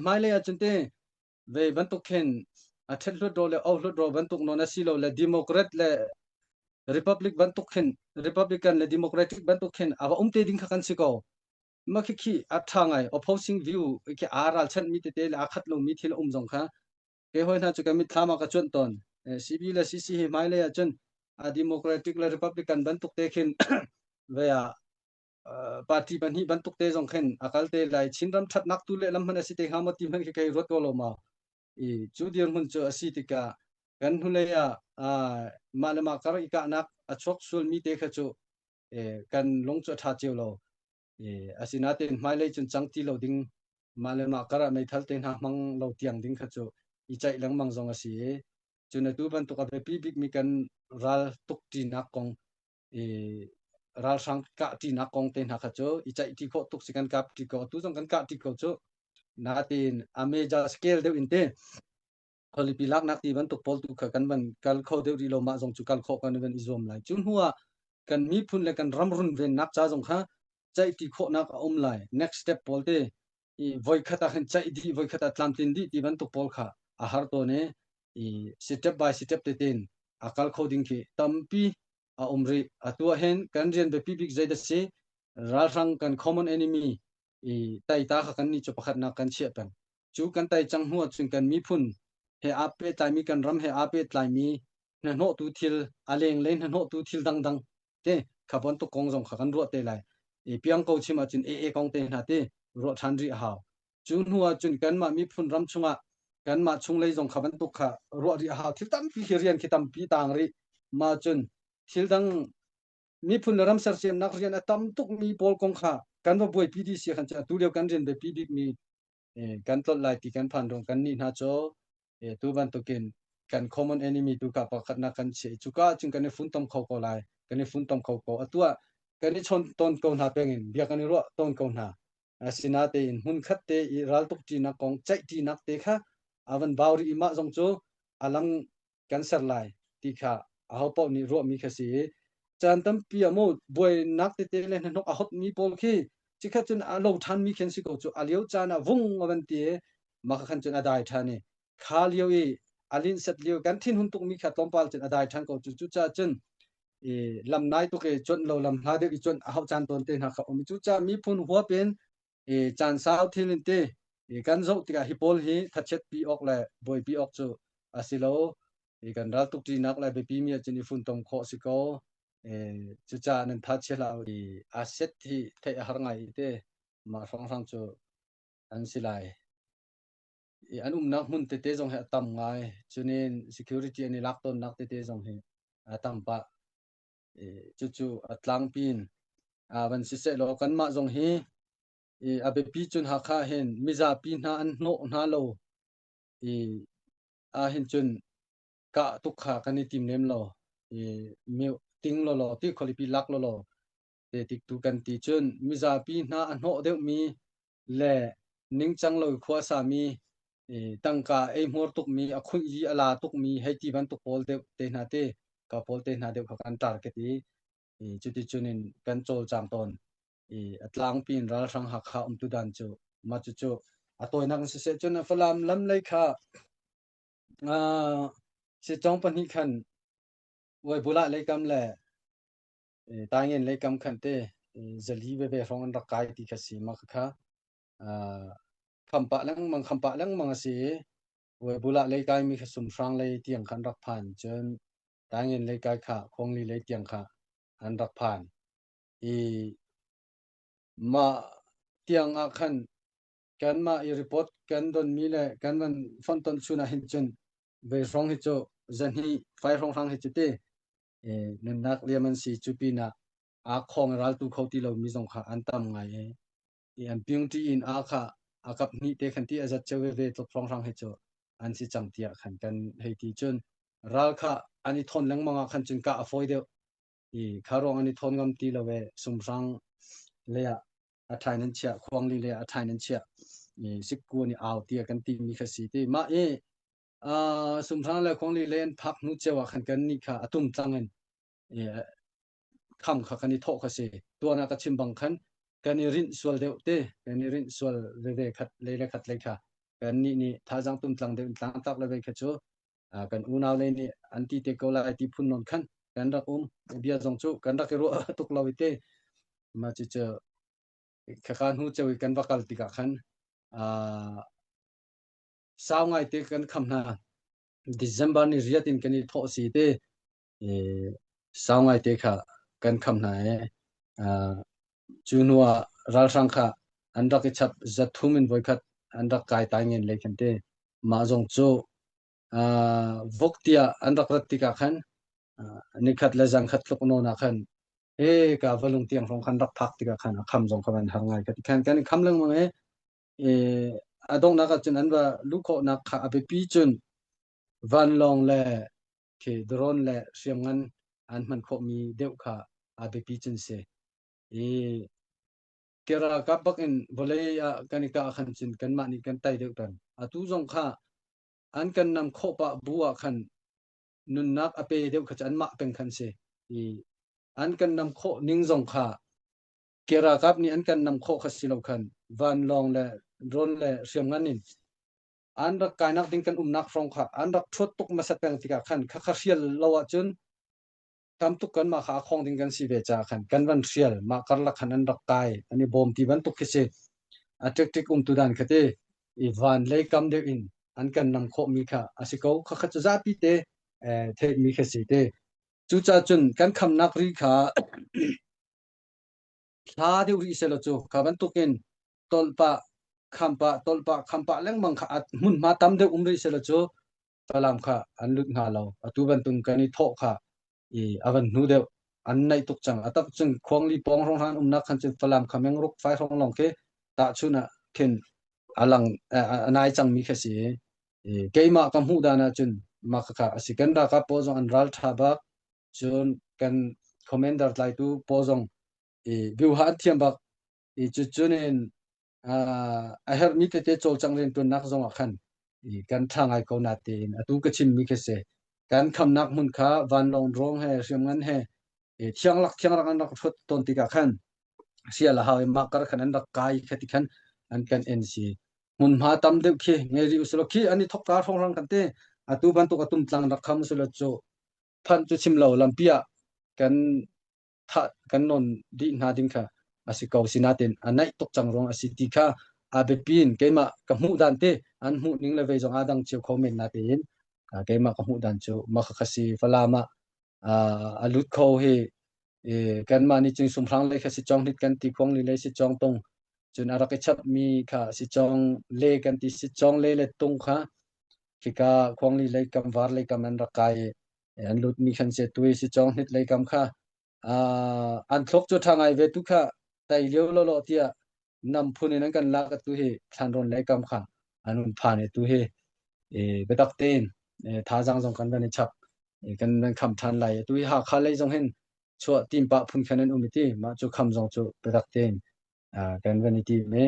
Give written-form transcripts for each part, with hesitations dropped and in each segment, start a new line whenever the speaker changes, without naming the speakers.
Hmailei ahcun te ve bantuk khin a ṭhet hluttaw le oh hluttaw bantuk nawn a si lo le Democrat le Republic bantuk khin Republican le Democratic bantuk khin a va um te ding kha kan si ko. Ma khi khi a ṭha ngai opposing view khi aa ralchanh mi tete le aa khat lomi thil a um zong kha kei hoi hna cu kan mitthlam ah ka cuanh tawn. CB le CC hi hmailei ahcun a Democratic le Republican bantuk te khin ve ah party pahnih bantuk te zong khin a kal te lai. Chinram ṭhatnak tu lehlam hmanh a si te hnga maw ti hmanh khi kei ruat ko lo ma. I cu dirhmun cu a si tikah kan hnulei ah mah le mah kar i kahnak a chuak sualmi te kha cu kan lung cu a ṭha cio lo. Asinain hmailei cun cang ti lo ding mah le mah kar ah meithal te hna hmang lo tiang ding kha cu i ceih lengmang zong a si i cun atu bantuk a biapi bikmi kan ral tuk ṭinak kong i ralhrang kah ṭinak kong te hna kha cu i ceih ṭi khawh tuk si kan kap ṭi ko atu zong kan kah ṭi ko cu natin a major scale deuh in te khualipi laknak ti bantuk pawl tu kha kan van kal kho deuh rih lo mah zong cu kal khawh kan van i zuam lai cu hnu ah kan miphun le kan ram runvennak ca zong kha ceih ti khawhnak a um lai next step pawl te i voikhat ah khan ceih dih voikhat ah tlamtlin dih ti bantuk pawl kha a har tawn i i step by step te tein a kal kho ding khi tampi a um rih atu ah hin kan rian biapi bik zeidah si ralhrang kan common enemy i taita kha kan nih cu pakhatnak kan chiah peng cu kan tai cang hnu ahcun kan miphun he aa pehtlaimi kan ram he aa pehtlaimi hnahnawhtu thil a lenglei hnahnawhtu thil dangdang te kha bantuk kong zong kha kan ruah te lai i piang ko chim ahcun AA kong te hna te ruah ṭhan rih a hau cu hnu ahcun kanmah miphun ram chungah kanmah chunglei zong kha bantuk kha ruah rih a hau thil tampi khi rian khi tampi taang rih ma cun thil dang miphun le ram sersiamnak rian a tam tukmi pawl kong kha kan va buaipi dih si khan cu atu lio kan rian biapi bikmi kan tlolh lai ti kan phan rung kan nih hna cu tu bantukin kan common enemy tu ka pakhatnak kan chiah cuka cun kan i funtom kho ko lai kan i funtom kho ko atu ah kan i chawn tawn ko hna pengin bia kan i ruah tawn ko hna asinatein hmunkhat te i raltuk ṭinak kong ceih ṭinak te kha a van bau rih i mah zong cu a lang kan ser lai ti kha aho paoh nih ruahmi kha si i caan tampi ah mu buainak tete le hnahnok a hotmi pawl khi cikhat cun a lo ṭhanmi khin si ko cu a lio caan ah vung a van ti i mah kha khan cun a dai ṭhan i kha lio i a linhset lio kan thinhun tukmi kha tlawmpal cun a dai ṭhan ko cu cucaah cun i lam nai tuk i cuanh lo lam hla deuh i cuanh a hauh caan tawn te hna kha um i cucaah miphun huap in i caan sau thil in ti i kan zoh tikah hi pawl hi thachiat pi awk le buaipi awk cu a si lo i kan ral tuk ṭinak le biapi mi ahcun i funtom khawh si ko cucaah nan tha chia hlah i a set hi theih a har ngai i te mah hrawnghrang cu an si lai i an umnak hmun tete zong hi a tam ngai cunin security an i lak tawnnak tete zong hi a tam pah cucu a tlangpi in van siseh law kanmah zong hi a biapi cun Hakha hin mizapi hna an hnawh hna lo i ahhin cun kah tuk kha kan i tim lem lo i mi ting lawlaw ti khualipi lak lawlaw te tik tu kan ti cun mizapi hna a hnawh deuhmi le ningcang lo khua sami tangka ei hmur tukmi a khunh i a la tukmi hei ti bantuk pawl deuh te hna te ka pawl te hna deuh kha kan target i cuti cun in kan cawlcang tawn i a tlangpi in ralhrang Hakha umtu dan cu mah cucu a tawinak in siseh cun Falam lam lei kha sitcong pahnih khan Waibula lei kam le Taingen lei kam khan te zali veve hrawng an rak kai ti kha si mah kha khampah lengmang khampah lengmang a si i Waibula lei kai mi kha sumhrang lei tiang khan rak phan cun Taingen lei kai kha Khuangli lei tiang kha an rak phan i mah tiang ah khan kanmah i report kan donmi le kan van fonhtonh chun ah hin cun vei hrawng hi cu zahnih fai hrawng hrang hi cu ti nunnak liam an si cu pinah aa khawng raltu kho ti lomi zong kha an tam ngai i an pingṭi in aa kha a kap hnih te khan ti a zat cheu veve tluk hrawnghrang hi cu an si cang tiah khan kan hei ti cun ral kha an i thawn lengmang ah khan cun kah a fawi deuh i kha ruang an i thawn ngam ti lo e sumhrang lei ah a ṭhain an chiah khuangli lei ah a ṭhain an chiah i sikku nih au tiah kan timi kha si ti mah i sumhrang le khuangli lei an phak hnu ceu ah khan kan nih kha a tum tlang in kham kha kan i thawh kha si tuan ah ka chim bang khan kan i rinh sual deuh te kan i rinh sual veve khat lei le khat lei kha Kan nih nih thazaang tumtlang deuh in tlangtlak le vei kha cu kan unau lei nih an ti te ko lai ti phun nawn khan kan rak um. Bia zong cu kan rak i ruah tuk lo i te. Mah cucu khaka hnu ceu i kan va kal tikah khan sau ngai te kan kham hna. December ni riat in kan i thawh si te sau ngai te kha kan kham hna i cu hnu ah ralhrang kha an rak i chap zathum in voikhat an rak kai tai ngen lei khan te. Mah zong cu vok tiah an rak rat tikah khan nikhat le zangkhat tluk nawn ah khan he ka valung tiang hrawng khan rak phak tikah khan a kham zong kha van har ngai ka ti khan kan i kham lengmang i a donghnak ah cun an va luh khawhnak kha a biapi cun vanlawng le khi drone le hriamngan an hman khawhmi deuh kha a biapi cun si. I ke ralkap bak in vawlei ah kan i kah khan cun kanmah nih kan tai deuh peng. Atu zong kha an kan nam khawh pah bu ah khan nunnak a pe deuh kha cu anmah peng khan si. I an kan nam khawh ning zong kha ke ralkap nih an kan nam khawh kha si lo khan vanlawng le drone le hriamngan in an rak kainak ding kan umnak hrawng kha an rak ṭhuat tuk hmasat peng tikah khan khakha hrial lo ahcun tam tuk kan mah kha a khong ding kan si ve caah khan kan van hrial. Mah karlak khan an rak kai an i bawm ti bantuk khi si. A ṭikṭik um tu dan kha ti i van lei kam deuh in an kan nam khawhmi kha a si ko. Khakha cu zapi te theihmi kha si te. Cucaah cun kan khamnak ri kha hla deuh rih selaw cu kha bantukin tolhpah khampah tolhpah khampah lengmang kha hmunhma tam deuh um rih selaw cu Falam kha an lut hnga lo. Atu bantuk kan i thawh kha i a van hnu deuh an naih tuk cang. A tak cun khuangli pawng hrawng hran umnak khan cun Falam kha mengruk fai hrawng lawng khi tahchun ah khin a lang a nai cangmi kha si. Keimah ka hmuh dan ah cun mah kha a si. Kan ralkap pawl zong an ral ṭha bak. Cun kan commander tlaitu pawl zong i biuha an thiam bak. I cucun in a herhmi tete cawlcangh rianṭuannak zong ah khan kan ṭha ngai ko na tiin atu ka chimmi khi si. Kan khamnak hmun kha vanlawng drone he hriamngan he thianglak thiangrak an rak hrut tawn tikah khan sial a hau i mah kar khan an rak kai kha ti khan an kan en si. Hmunhma tam deuh khi ngei rih usulaw khi an i thokka hrawnghrang kan ti. Atu bantuk a tumtlang rak kham usulaw cu phanh cu chim lo lampi ah kan thah kan nawn dih hna ding kha a si ko. Sinain a naih tuk cang ruang a si ti kha a biapi in keimah ka hmuh dan te an hmuh ning le vei zong aa dang cio kho men na tein keimah ka hmuh dan cu mah kha si. Falam ah a lut kho hi kanmah nih cun sumhrang lei kha si chong hlit kan ti, khuang li lei si chong tung cun a rak i chap mi kha si chong le kan ti, si chong le le tung kha khika khuangli lei kam var lei kam an rak kai an lut mi khan se tui si chong hnit lei kam kha an thlok cu tha ngai ve tu kha tai lio lo lo tiah nam phun in an kan lak tu hi thlanrawn lei kam kha an un phan e tu hi biatak tein thazang zong kan van i chap kan van kham than lai. Tu hi Hakha lei zong hin chuah tim pah phun khan an um ti mah cu kham zong cu biatak tein kan van i tim e.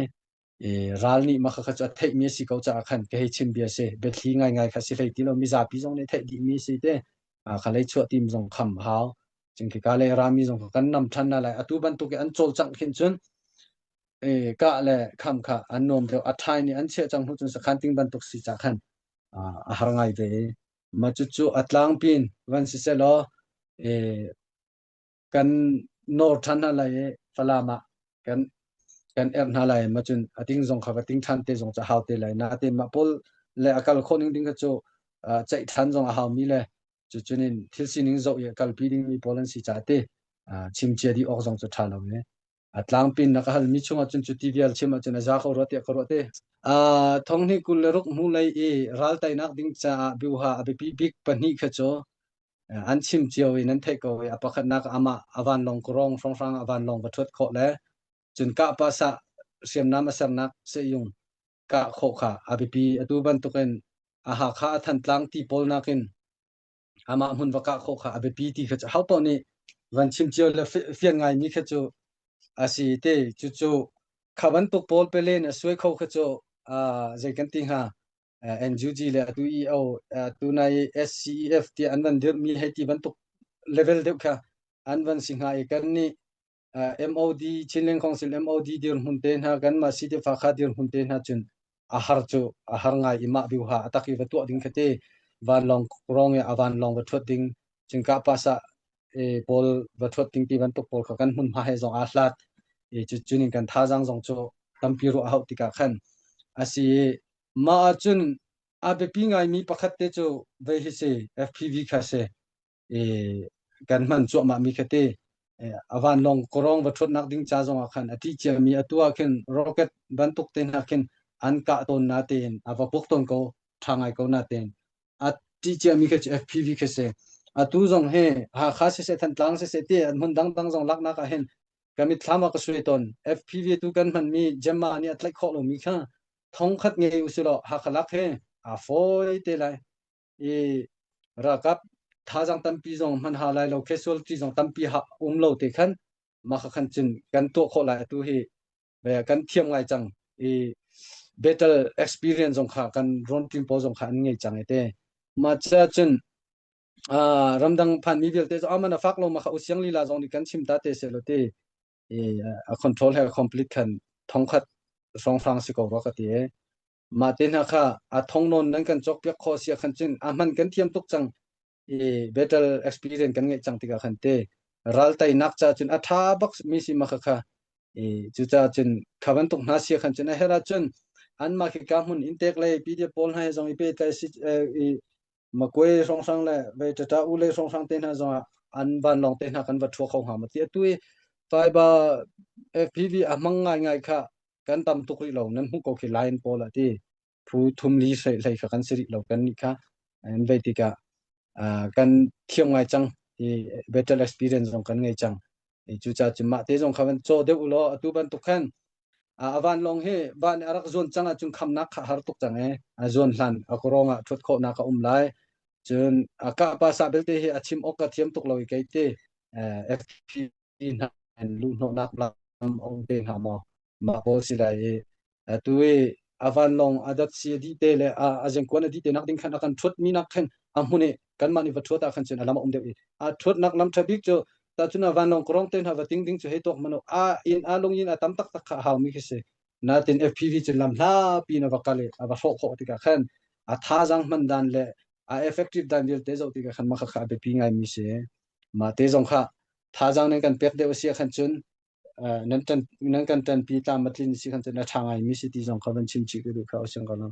Ral nih mah kha cu a theihmi a si ko caah khan ka hei chim bia si. Biathli ngaingai kha si hlei ti lo, mizapi zong nih theih dihmi si te. Kha lei chuah tim zong kham hau cun khika lei rami zong kha kan nam than na lai. Atu bantuk i an cawlcangh khin cun kah le kham kha an nuam deuh. A thai nih an chiah cang hnu cun sakhan ting bantuk si ca khan a har ngai ve. Mah cucu a tlangpin van si selaw kan nawr ṭhan hna lai i Falam ah kan erh hna lai. Ma cun a ting zong kha va ting ṭhan te zong cu a hau te lai. Nain mah pawl le a kal khawh ning ding kha cu ceih ṭhan zong a hau mi le cucun in thil sining zoh i kalpi ding mi pawl an si caah te chim cia dih awk zong cu ṭha lo e. A tlangpin na ka hal mi chung ahcun cu ti vial chim ahcun a za ko rua tiah ka ruah te. Thonghnih 26 hnu lei i ral teinak ding caah biuha a biapi bik pahnih kha cu an chim cio i nan theih ko i a pakhatnak amah a vanlawng kawrong hrawnghrang a vanlawng va ṭhuat khawh le cun kahpah sah hriamnam a sernak sehyung kah khawh kha a biapi. Atu bantukin a Hakha a Thantlang ti pawl nakin amah hmun va kah khawh kha a biapi ti kha cu ho paoh nih van chim cio le fian ngaimi kha cu a si te. Cucu kha bantuk pawl pelen a suai kho kha cu zei kan ti hnga, NUG le atu EO atu nai SCEF ti an van dirhmi hei ti bantuk level deuh kha an van si hnga i kan nih MOD Chinland Council MOD dirhmun te hna kan mah CDF Hakha dirhmun te hna cun. A har cu a har ngai i mah biuha a tak i va tuah ding kha ti vanlawng rong i a vanlawng va ṭhuat ding cingkah pasah e pawl va ṭhuat ding ti bantuk pawl kha kan hmunhma he zong aa hlat i cu cunin kan thazaang zong cu tampi ruah a hauh tikah khan a si i mah ahcun a biapi ngaimi pakhat te cu vei hi si FPV kha si i kan hman cuahmah mi kha ti a vanlawng kawrong va ṭhuatnak ding ca zongah khan a ṭih ciami atu ah khin rocket bantuk te hna khin an kah tawn na tein a va puk tawn ko ṭha ngai ko na tein a ṭih ciami kha cu FPV kha si. Atu zong hi Hakha siseh Thantlang siseh ti an hmun dangdang zong laknak ah hin ka mitthlam ah ka suai tawn. FPV tu kan hmanmi Gemma nih a tlaih khawh lomi kha thongkhat ngei usilaw Hakha lak hi aa fawi te lai. I ralkap thazaang tampi zong hman ha lai lo, casualty zong tampi ha um lo te khan mah kha khan cun kan tuah khawh lai. Atu hi kan thiam ngai cang i battle experience zong kha kan drone team pawl zong kha an ngei cang i te ma cha cun ramdang phan mi vialte cu aman a fak lo ma kha usiang lila zong nih kan chim ta te se lo te i a control he complete khan thongkhat hrawnghrang si ko rua ka ti e. Mah te hna kha a thong nawn nan kan cawk piak khawh sia khan cun a hman kan thiam tuk cang i battle experience kan ngeih cang tikah khan te ral teinak ca cun a ṭha bak mi si ma kha kha i cucaah cun kha bantuk hna sia khan cun a herh ahcun anmah khi ka hmun inntek lei PDF pawl hna he zong i pehtlai si i Makwe hrawnghrang le vei ṭaṭa u lei hrawnghrang te hna zongah an vanlawng te hna kan va ṭhua kho hnga maw ti. Atu i fiber FPV a hmang ngaingai kha kan tam tuk rih lo. Nan hmuh ko khi line pawl ah ti phu thum li hlei hlei kha kan si rih lo. Kan nih kha an vei tikah kan thiam ngai cang i battle experience zong kan ngei cang. I cucaah cun mah te zong kha van caw deuh u law atu bantuk khan a vanlawng hi van a rak zuan cang ahcun khamnak kha har tuk cang e. A zuan hlan a kawrong ah ṭhuat khawhnak a um lai. Cun a kah pa sa belte hi a chim awk ka thiam tuk lo i kei te FP hna luhhnawhnak lam a um te hnga maw mah pawl si lai i atu i a vanlawng a dat si a dih te le a zengkuan a dih te nak ding khan a kan ṭhuat mi nak khan a hmun i kanmah nih va ṭhuat ah khan cun a lam a um deuh i a ṭhuatnak lam ṭha bik cu tahcun a vanlawng kawrong te hna va ting ding cu hei tuak mano a in a lung in a tam taktak kha a haumi khi si. Natin FPV cu lam hlapi in a va kal i a va hrawh khawh tikah khan a thazaang hman dan le a effective dan vialte zoh tikah khan mah kha a biapi ngaimi si. Mah te zong kha thazaang nan kan pek deuh a si ah khan cun nan tan nan kan tanpi tlam a tlin si khan cun a ṭha ngaimi si ti zong kha van chim chih ka duh kha o siang ka lo.